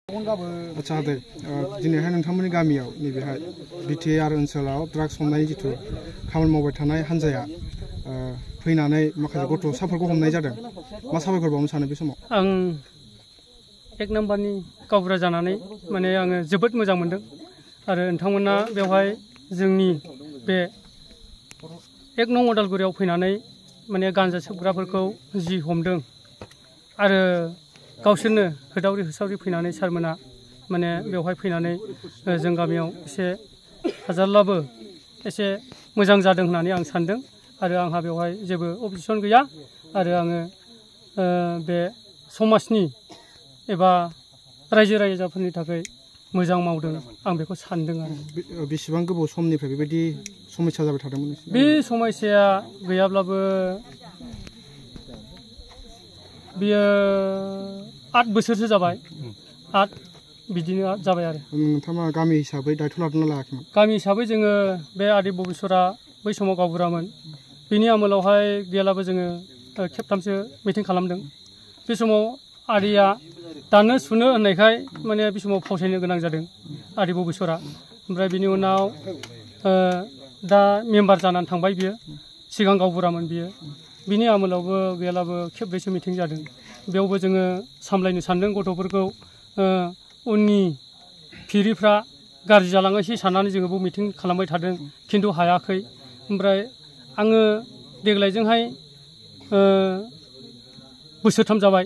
आच्छा आदै दिनैहाय नोंथांमोननि गामियाव नैबेहाय बिटिआर आरो ओनसोलाव ड्राग्स हमनायनि जिथु खामानि मावबाय थानाय हान्जाया फैनानै माखासे गथ'साफोरखौ हमनाय जादों मा साबायखर बावनो सानो बे समाव आं एक नाम्बारनि गावबुरा जानानै माने आङो जोबोद मोजां मोनदों आरो नोंथांमोना बेवहाय जोंनि बे एक नं अदालगुरियाव फैनानै माने गान्जा सोबग्राफोरखौ जि हमदों आरो गावसोरनो होदावरि होसावरि फैनानै सारमोना माने बेवहाय फैनानै जों गामियाव एसे हाजारब्लाबो एसे मोजां जादों होननानै आं सानदों आरो आंहा बेवहाय जेबो अबजेक्सन गैया आरो आङो बे समाजनि एबा रायजो राजाफोरनि थाखाय मोजां मावदों आं बेखौ सानदों आरो बेसेबां गोबाव समनिफ्राय बेबायदि समस्या जाबाय थादोंमोन बे समस्याया गैयाब्लाबो बियो 8 बोसोरसो जाबाय 8 बिदिनो जाबाय आरो नोंथाङा गामि हिसाबै दायथ' लादोंना लायाखैमोन गामि हिसाबै जोङो बे आदै बबेश्वरा बै समाव गावबुरामोन बिनि आमोलावहाय गैयाब्लाबो जोङो खेबथामसो मिटिं खालामदों बे समाव आदैया दाननो सुनो होननायखाय माने बे समाव फावसायनो गोनां जादों आदै बबेश्वरा ओमफ्राय बिनि उनाव दा मेम्बार जानानै थांबाय बियो सिगां गावबुरामोन बियो बिनि आमोलावबो गैयाब्लाबो खेबब्रैसो मिटिं जादों बेयावबो जोङो सामलायनो सानदों गथ'फोरखौ उननि फिरिफ्रा गाज्रि जालाङोसै साननानै जोङो बेयाव मिटिं खालामबाय थादों खिन्थु हायाखै ओमफ्राय आङो देग्लायजोंहाय बोसोरथाम जाबाय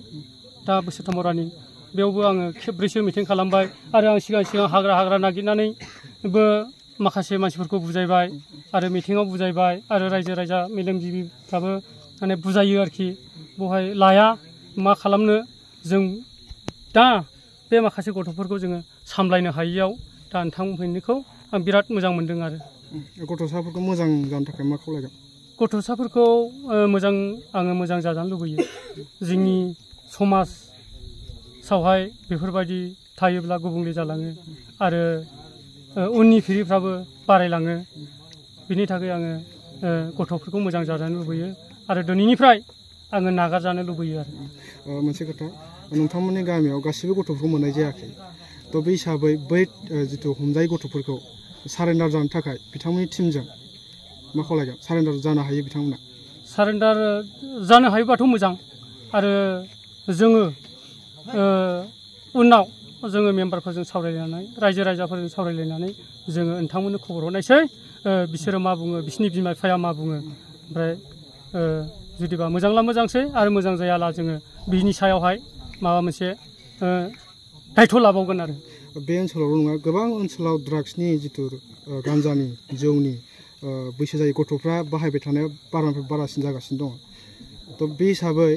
दा बोसोरथामाव रानिं बेयावबो आङो खेबब्रैसो मिटिं खालामबाय आरो आं सिगां हाग्रा नागिरनानैबो माखासे मानसिफोरखौ बुजायबाय आरो मिटिङाव बुजायबाय आरो रायजो राजा मेलेमजिबिफ्राबो माने बुजायो आरोखि बेवहाय लाया मा खालामनो जों दा बे माखासे गथ'फोरखौ जोङो सामलायनो हायैयाव दा नोंथांमोननिखौ आं बिराद मोजां मोनदों आरो गथ'साफोरखौ मोजां जानो थाखाय मा खालामगोन गथ'साफोरखौ आङो मोजां जाजानो लुबैयो जोंनि समाजावहाय बेफोरबायदि थायोब्ला गुबुंले जालाङो आरो उननि फिरिफ्राबो बारायलाङो बिनि थाखाय आङो गथ'फोरखौ मोजां जाजानो लुबैयो आरो दिनैनिफ्राय आङो नागारजानो लुबैयो आरो मोनसे खोथा नोंथांमोननि गामियाव गासिबो गथ'फोरखौ मोननाय जायाखै थ' बे हिसाबै बै जिथु हमजायै गथ'फोरखौ सारेन्डार जानो थाखाय बिथांमोननि टिमजों मा खालामगोन सारेन्डार जानो हायो बिथांमोना सारेन्डार जानो हायोबाथ' मोजां आरो जोङो उनाव जोङो मेम्बारफोरजों सावरायलायनानै रायजो राजाफोरजों सावरायलायनानै जोङो नोंथांमोननो खबर हरनायसै बिसोरो मा बुङो बिसोरनि बिमा बिफाया मा बुङो ओमफ्राय जुदिबा मोजांला मोजांसै आरो मोजां जायाला जोङो बिनि सायावहाय माबा मोनसे दायथ' लाबावगोन आरो बे ओनसोलावल' नङा गोबां ओनसोलाव ड्राग्सनि जिथु गान्जानि जौनि बैसो जायै गथ'फ्रा बाहायबाय थानाया बारानिफ्राय बारासिन जागासिनो दङ थ' बे हिसाबै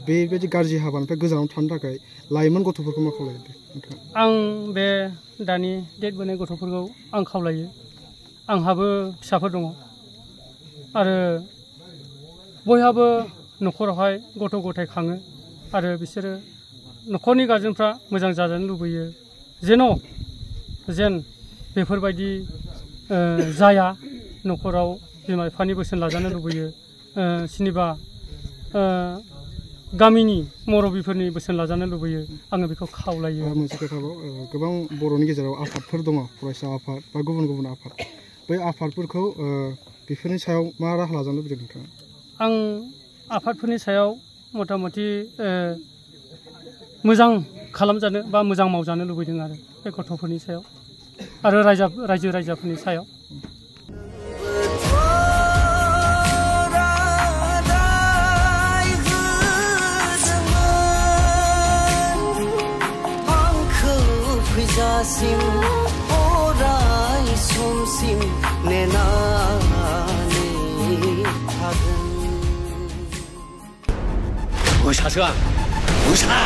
बेबायदि गाज्रि हाबानिफ्राय गोजानाव थानो थाखाय लाइमोन गथ'फोरखौ मा खालामो आं बे दानि देरबोनाय गथ'फोरखौ आं खावलायो आंहाबो फिसाफोर दङ आरो बयहाबो न'खरावहाय गथ' गथाय खाङो आरो बिसोरो न'खरनि गारजेनफ्रा मोजां जाजानो लुबैयो जेन बेफोरबायदि जाया न'खराव बिमा बिफानि बोसोन लाजानो लुबैयो सोरनिबा गामिनि मरबिफोरनि बोसोन लाजानो लुबैयो आङो बेखौ खावलायो मोनसे खोथाबाव गोबां बर'नि गेजेराव आफादफोर दङ फरायसा आफाद बा गुबुन गुबुन आफाद बै आफादफोरखौ बेफोरनि सायाव मा राहा लाजानो लुबैदों नोंथाङा आं आफादफोरनि सायाव मथा मथि मोजां खालामजानो बा मोजां मावजानो लुबैदों आरो बे गथ'फोरनि सायाव आरो रायजो राजाफोरनि सायाव जासिम अराय समसिम नेनानै थागोन मोसासो आं मोसा